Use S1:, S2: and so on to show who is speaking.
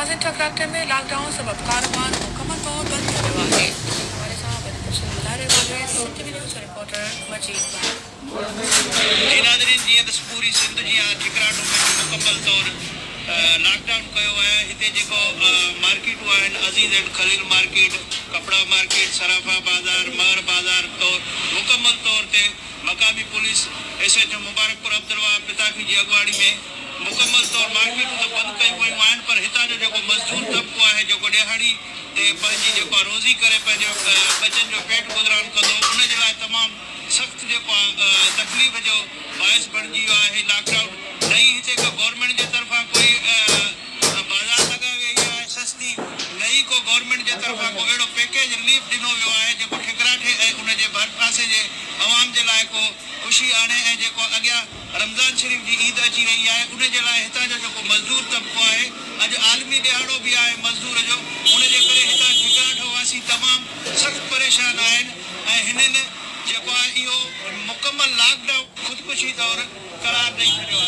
S1: ناظرين ٺڪراٺي ۾ lock down سبب ڪاروبار مڪمل طور بند ٿي ويو آهي. انهي حوالي سان وڌيڪ تفصيل ٻڌائي رهيو آهي سنڌ ٽي وي نيوز جو رپورٽر مجيد ڀٽ.
S2: جي ناظرين جيئن ته پوري سنڌ جيان ٺڪراٺو ۾ به مڪمل طور لاڪ ڊائون ڪيو ويو آهي هتي جيڪو مارڪيٽون آهن عزيز اينڊ خليل مارڪيٽ، ڪپڙا مارڪيٽ، صرافا بازار، مهر بازار طور مڪمل طور تي مقامي police S H O Mubarakpur Abdul Wahab Pitafi جي اڳواڻي ۾ مڪمل طور مارڪيٽون ته بند ڪيون ويون آهن پر هتان جو جيڪو مزدور طبقو آهي جيڪو ڏهاڙي تي پنهنجي جيڪو آهي روزي ڪري پنهنجي ٻچن جو پيٽ گذران ڪندو هو ان جي لاء تمام سخت جيڪو آهي تڪليف جو باعث بڻجي ويو آهي لاڪ ڊائون نه ئي هتي ڪا گورنمينٽ جي طرفان ڪوئي بازار لڳائي ويئي آهي سستي نه ئي ڪو گورنمينٽ جي طرفان ڪو اهڙو پيڪيج رليف ڏنو ويو آهي جيڪو ٺڪراٺي ۽ ان جي ڀرپاسي جي عوام جي لاء ڪو خوشي آڻي ۽ جيڪو اڳيان رمضان شريف جي عيد اچي رهي آهي ان جي لاء هتان جو جيڪو مزدور طبقو آهي اڄ عالمي ڏهاڙو به آهي مزدور جو ان جي ڪري هتان ٺڪراٺو واسي تمام سخت پريشان آهن ۽ هنن جيڪو آهي اهو مڪمل لاڪ ڊائون خودڪشي طور قرار ڏئي ڇڏيو آهي.